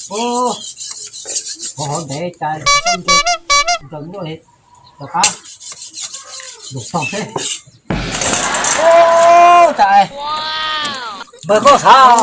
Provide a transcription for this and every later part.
Ub, hov hov ntev cas txoj nce nrog luaj li, rov qab lug txog seb. Ub, cas npawg koj xav.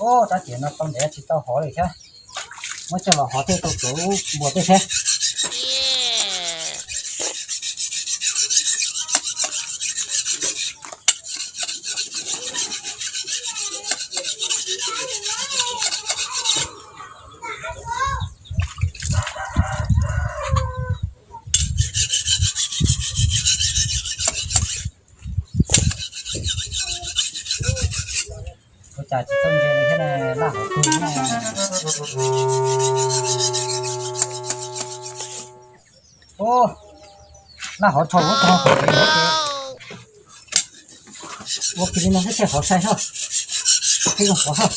Ub, tab tiam no tau ntev tsis tau hov li thiab. Muab coj los hov thiaj tau tsuav lub npua tej seb. Ua cas tsis txawj ntse li thiab ne, laj hov kawg na. Ub, laj hov dhau lawm, ua kiag li no thiaj hov sai xwb, thiaj zoo hov xwb.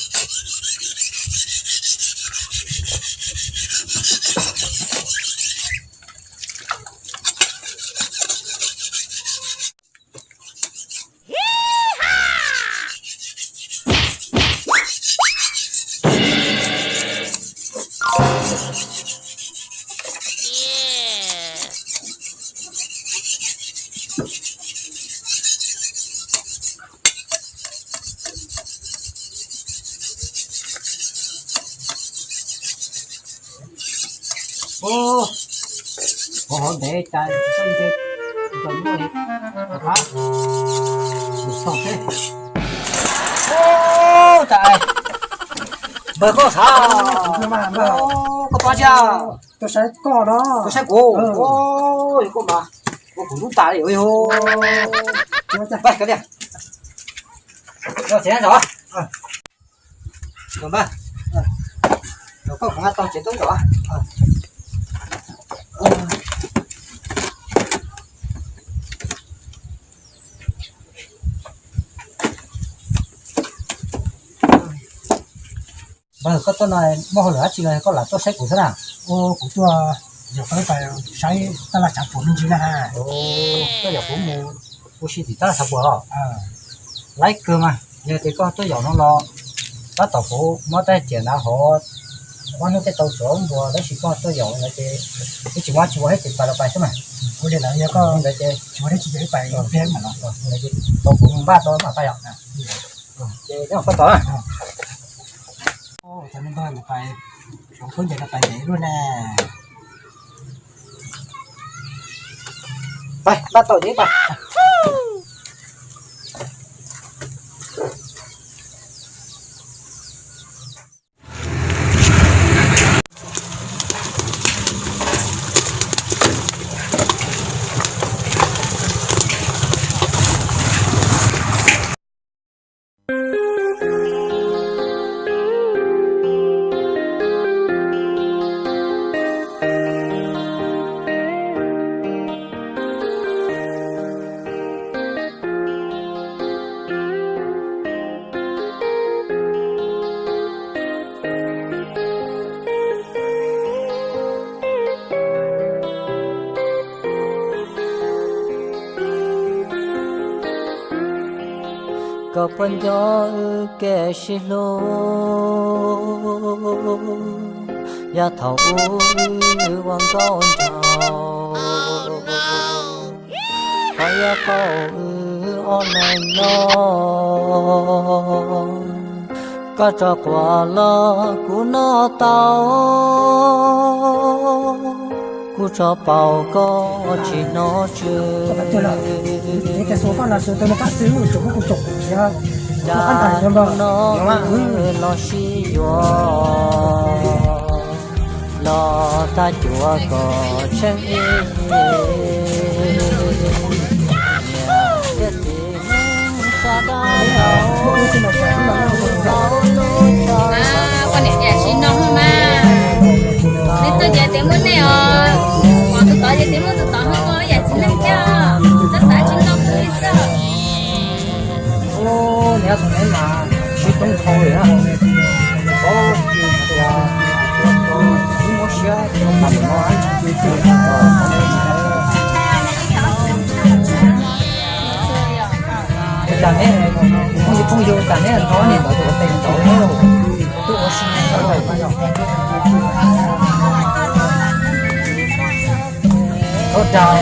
Ub, hov hov ntev cas txoj nce nrog luaj li, rov qab lug txog seb. Ub, cas npawg koj xav. Koj pab thiab. Tuaj saib koj no. Tuaj saib kuv. Ub, yog koj mas ua kuv ntub tas li yog. Pab koj tiag. Los tsev zov. Los mas, los koj kuv nqa tau tsev tub zov. Npawg, koj tuaj no muaj hauj lwm dab tsi los koj lam tuaj saib kuv xwb na? Ua kuv tuaj yog koj pab saib tab laj tsav puas me ntsis na. Tuaj yog kuv mus ua si tim tab laj tsav puas los? Laib kawg mas, yog tias koj tuaj yaum no los tab tom kuv muab tej riam ntawd hov, ob hnub tej tau tsuav npua, tab sis koj tuaj yaum no ces wb tsis muab tsis ua thiab ces pais los pais xwb mas. Ua li ntawd yog koj ntawd ces tsis ua thiab tsis ces wb pais peb mam los. Tau kuv npaj tau mam pais yom. Ces koj tos. Cov me npawg, pais, peb nce no pais ntev luaj na. Pais, npaj tau ces pais. Koj puas nco wb kev sib hlub, yav thaum ub wb ua nkauj nraug, qhov yav qaum wb ob leeg nyob, koj tso quav los kuv noj tau, kuv tso paus koj tsis hnov tsw. Cas no los sib yuav, los tag cuav kom tsheej ib niam thiab txiv neej tsa dab laug. Poj niam tias tsis no mas, neb tuaj ces tias muaj nej os, pom tus tod ces tias muaj tus tod, yam txiv neej thiab, txhob xav tsis no kuv li xwb. Neb tus neb mas sib toob dhau li na, tsis muab siab ua tas mus no. Cas neb, phooj ywg, phooj ywg, cas neb hnov niam ntawd tus ua tes ntawd, twb ua si. Ua dag.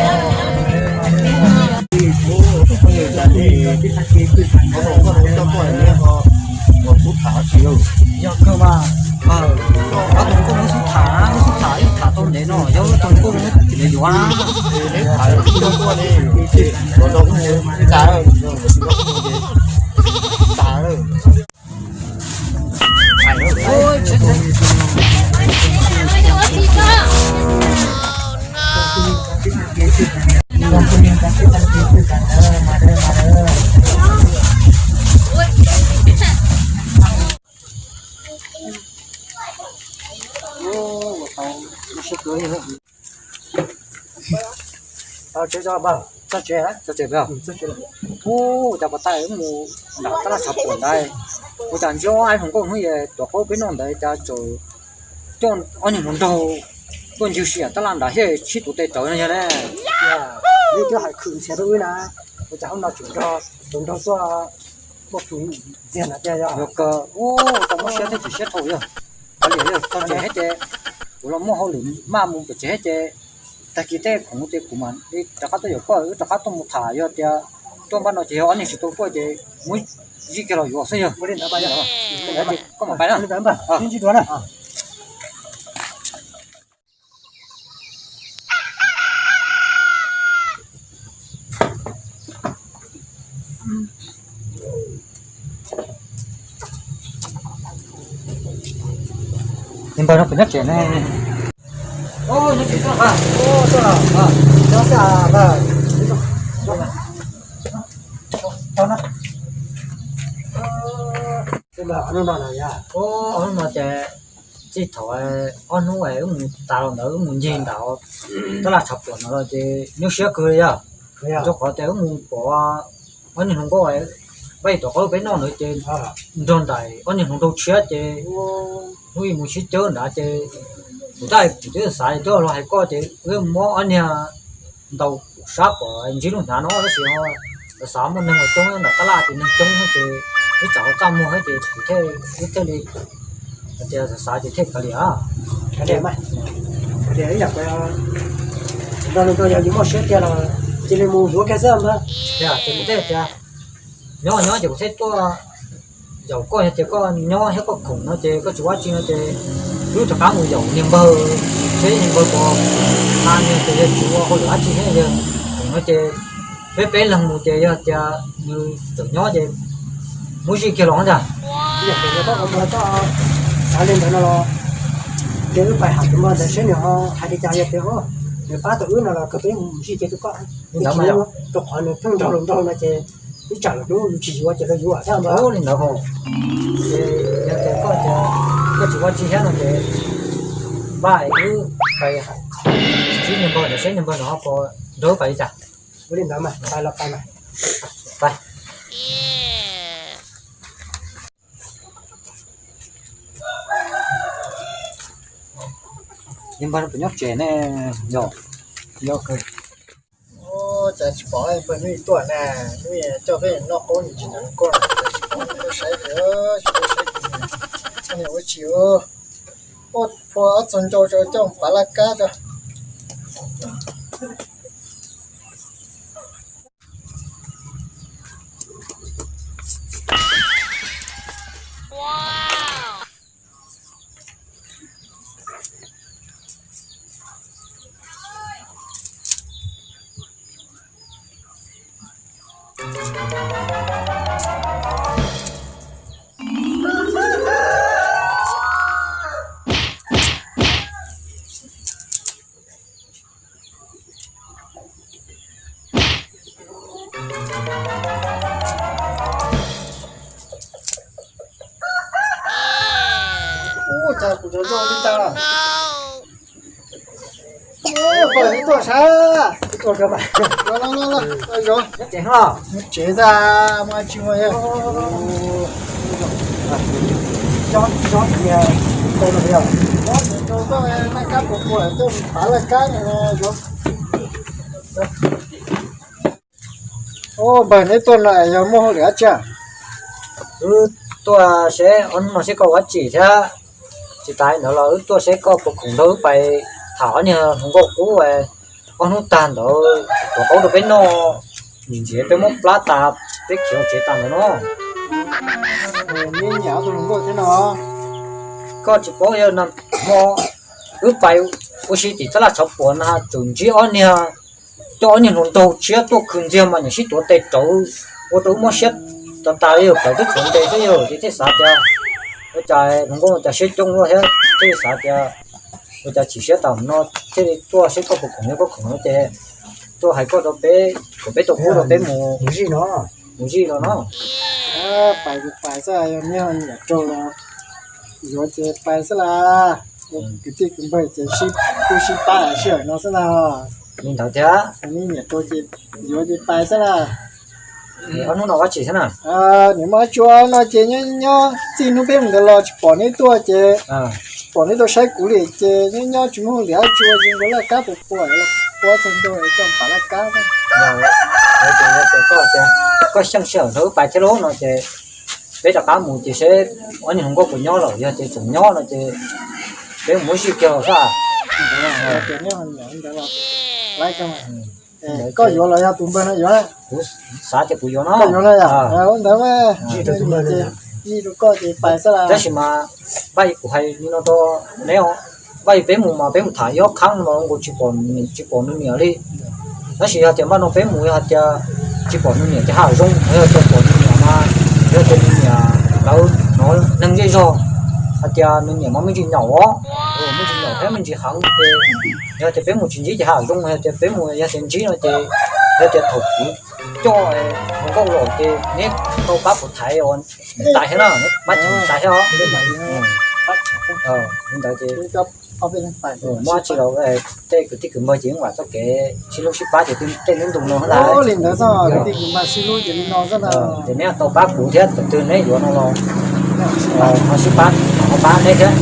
Yog kawg mas, ob tug nkauj no xub tham, xub tham ib tham tau ntev no, yog ob tug nkauj no tsis yuav. Txog tsev, txog tsev, ua cas pos tais mus nram tab laj tshav puam ntawd, ua cas ntsib ob hluas nkauj hnub yes tuam qaub peb noj ntawd cas txawm coj ob niag hluas nraug tuaj ncig si tab laj nram thiab sib tuav tes rawv no yog ne. Neb twb hais khwm ntxhias rau wb na, ua cas hnub no tseem nrog tus nraug tuaj muaj khwm ntxhias na tiag yog. Yog kawg, ua cas muab siab thiab tsis siab dhau yog. Kav liam, txog tsev thiab ces kuv los muaj hauj lwm maj mus pem tsev thiab ces tag kis tej khoom ces kuv mam li rov qab tuaj yaum koj, wb rov qab tuaj mus tham, yog tias tuaj npaj no ces yog ob niag tsis tau tuaj ces muab zij kiag los yuav xwb yog. Koj mam pais na. Npawg no puas nyob tsev ne? Nyob tsev tuaj, tuaj, nyob xwb npawg. Hnub no ces txij thaum ob hnub wb mus tas los ntawd wb mus ncig nram tab laj tshav puam no los ces nyuaj siab kawg li yog, rau qhov tias wb mus pom ob niag hluas nkauj pab ib tuam qaub peb noj ntawd ces nrog nraim ob niag hluas nraug tshiab ces hnub ib mus sib cawb nrad ces kuv tab kuv twb xav twb los hais koj ces wb muab ob niag ntaus sab kom ntsib lub hnyav no tab sis xav muaj neeg coob nram tab laj ces neeg coob ces ib tsam ho txaj muag thiab ces kuv thiaj, wb thiaj li hais tias xav xav ces thiaj kav liam. Kav liam mas, kav liam ib yam, nrog nws nrog yog yus muaj siab tiag los cia li mus yuav kiag xwb npawg. Ces kuv thiaj tias nyob nyob ces kuv thiaj tuaj yaum koj, yog tias koj nyob thiab koj khoom no ces koj tsis ua dab tsi no ces wb rov qab mus yaum niag npawg seb niag npawg puas hais, niag tias yog tsis ua hauj lwm dab tsi thiab yog khoom no ces peb peb leeg mus ces yog tias nws tseem nyob ces muab zij kiag los ntag. Yog tias koj ua tau li ntawd no los ces wb pais hais tus npawg ntawd seb nws ho hais li cas, yog tias nws pab tau wb no los kom peb mus zij kiag rau koj. Li ntawd mas, rau qhov nws pheej nrog luag nraug no ces ib tsam lwm hnub yus tsis yuav ces luag yuav thiab npawg. Ua li ntawd ho, ces yog tias koj, koj tsis ua tsi thiab no ces npaj wb pais ntsib niag npawg ntawd seb niag npawg no ho puas nrog wb pais li cas. Ua li ntawd mas pais los pais mas. Pais. Niag npawg no puas nyob tsev ne? Yog, yog. Cas tsis pom npawg hnub ib tuaj na, hnub ib coj peb noj qaub nyob tsis ntawd koj, cas tsis pom npawg tuaj saib li, tsis tuaj saib li. Ua tsis ua, ua phua ob txog ncau coj pav laj kab tso. Zov zoo li cas? Pawg, neb tuaj sav? Tuaj zov, zov, zov tsev xwb, muaj tsis muaj. Zov, zov, zov, zov, zov, laj kab puas puas, tuaj pav laj kab no zov. Ua npawg, neb tuaj no yog muaj hauj lwm dab tsi? Wb tuaj seb ob hnub no seb koj ua dab tsi thiab. Tsis tas li ntawd los wb tuaj seb koj puas khoom nrog wb pais tham ob niag hluas nkauj qub, ob hnub tag ntawd tuav qaub rau peb noj, nim ntxiv peb muab plab tas, peb khiav mus tsev tas ntawd no. Neb nyiam ob tug hluas nkauj thiab no? Koj tsis paub, yog hmo wb pais ua si tim tab laj Tshav Puam na, tseem ntsib ob niag, coj ob niag hluas nraug tshiab tuaj khwv ntxiag mas nim sib tuav tes rawv, ua rau wb mob siab tas tas li, yog plawv twb tshuav nte xwb yog ces thiaj xav tias ua cas hluas nkauj no cas siab coob luaj thiab, thiaj li xav tias ua cas chim siab tas no, thiaj li tuaj seb koj puas khoom, yog koj khoom no ces tuaj hais koj rau peb kom peb tau pub rau peb mus, mus zij no, mus zij no no. Pais ces pais xwb, yog neb nyiam raug los yuav ces pais xwb las. Kwv tij kwv npawg ces kuj sib pab sij hawm no xwb ntag. Li ntawd thiab, neb nyiam raug ces yuav ces pais xwb las. Ob hnub no ua dab tsi thiab na? Nim no tsuas no ces nyob nyob txij hnub peb mus ntawd los tsis pom neb tuaj ces tsis pom neb tuaj saib kuv li ces nyob nyob tsis muaj hauj lwm dab tsi ua, zoo nkaus laj kab puas puas, ua txog ntua koj pav laj kab. Koj xyeej sij hawm nrog wb pais thiab lauj no ces peb rov qab mus ces seb ob niag hluas nkauj puas nyob lawm, yog tias tseem nyob no ces peb mus muab zij kiag los xwb. Koj yuav los yog tus npawg no yuav? Kuv xav tias kuv yuav no. Koj yuav no yom? Ua ntawd mas zij rau koj ces pais xwb las. Tab sis mas Npaj, kuv hais li no rau neb os, Npaj, peb mus mas peb mus tham ib ob khab no los nkaus tsis pom, tsis pom nws niam li. Tab sis yog tias Npaj no peb mus, yog hais tias tsis pom nws niam ces haj zoo, yog tias pom nws niam mas, yog tias nws niam lawv hnov neeg zej zog hais tias nws niam mas me ntsis nyaum os, me ntsis nyaum thiab me ntsis heev ces, yog tias peb mus tsis ntsib ces haj zoo, yog tias peb mus yog tias ntsib no ces, yog tias thaum kuv coj hluas nkauj los ces neb tau pab kuv thaiv os, tais thiab na, pab tais thiab os. Li ntawd ces muab tsis los tej kwv tij kwv npawg ces yeej vam txoj kev sib hlub sib pab ces tej hnub ntu no li ntawd xwb, kwv tij kwv npawg sib hlub ces li no xwb na. Ces neb tau pab kuv thiab, tus twg neb yuav no los ho sib pab, ho pab neb thiab.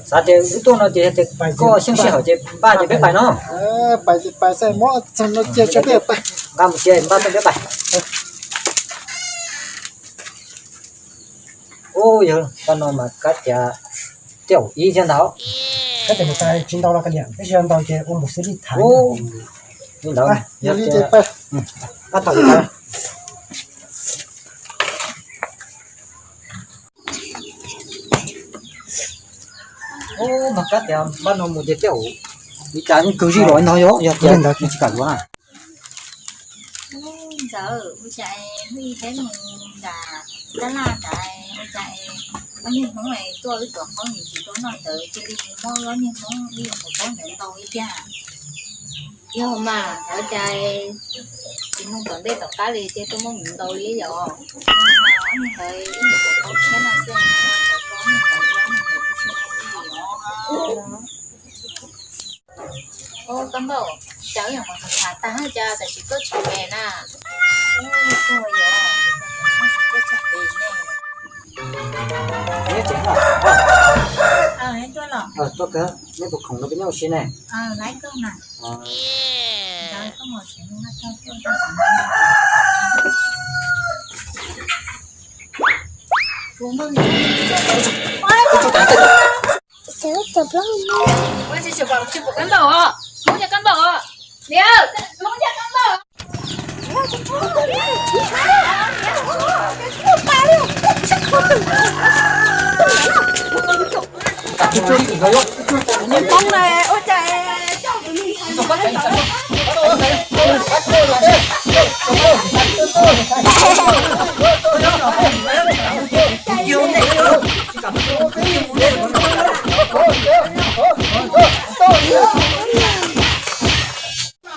Xav tias wb tuaj no ces yog tias koj xyeej sij hawm ces Npaj ces peb pais no. Pais ces pais xwb, muab txog no cia tso peb pais. Nqa mus cia Npaj tso peb pais. Ub, yog Npaj no mas kab tias tej zaum ib thiab ntag. Kab tias mus tas tsis ntau los kab tias tab sis yog ntau ces ua npaum xws li tham li ntawd. Yog li ces pab tau li ntawd. Ub, mas kab tias Npaj no mus ces tej zaum li cas yeej kawg zij los ntag, yog tias nws tsis kam yuav na. Ntxawm, ua cas hnub ib peb mus nram tab laj ntawd ua cas ob niag Hmoob tuaj wb tuav qaub nim tsis tau noj ntawd cia li muab ob niag Hmoob ib yam tus qaub ntawd ntau ib tiag. Yog mas ua cas tsis mus tom ntej tom qab li ces tuaj muab mus ntau li yom. Ob niag ntawd ib yam tus qaub tshiab no xwb, ntawd ko ntawd ntawd ntawd. Ub, koj npauj, cas wb yuav mus tham tham tag cas tam sim tuaj tsis pem na. Ub, tuag yom, tuaj tsis pem ne. Neb tsev no, tuaj los, neb puas khoom no peb nyob ua si ne? Laiv koj mas.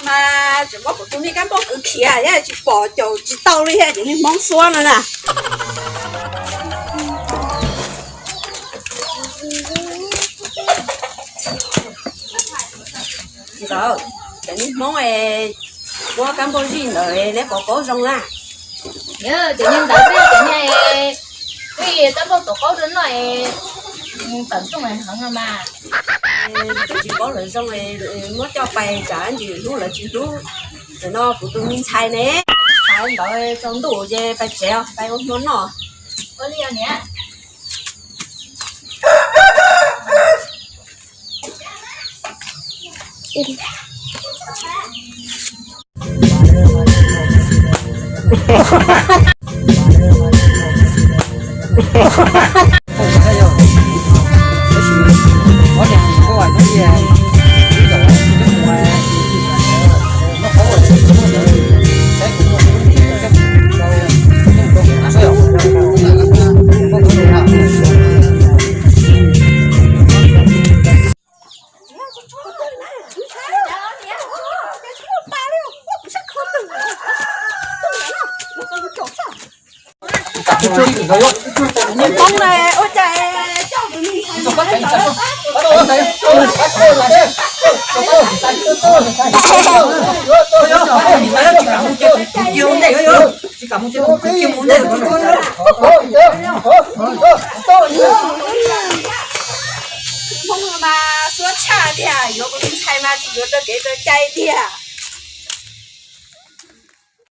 Mas tseem muab kuv tus me kab npauj kwv khiav, tsis pom caum tsis tau li thiab, ces niag Hmoob xuab no na. Txawm, cov niag Hmoob es muab kab npauj zij ntawd neb pov qaub zoo na. Yog cov niag ntawd twb yog cov niag twb kab npauj tuav qaub rau noj es tawm rooj heev no mas. Twb tsis paub lawv zoo, muab coj pais tsam ntsis hnub lawv tsis hlub. Tam no kuv tus me ntxhais ne, ntxhais ntawd tsaus ntuj ces pais tsev os, pais ua hmo noj. Ua li os niam. Niag Hmoob na, ua cas coj tus me ntxhais ntawd. Hmoob mas suab tshaj tiag, yuav kuv tus ntxhais mas tsis yuav raws kev raws cai tiag.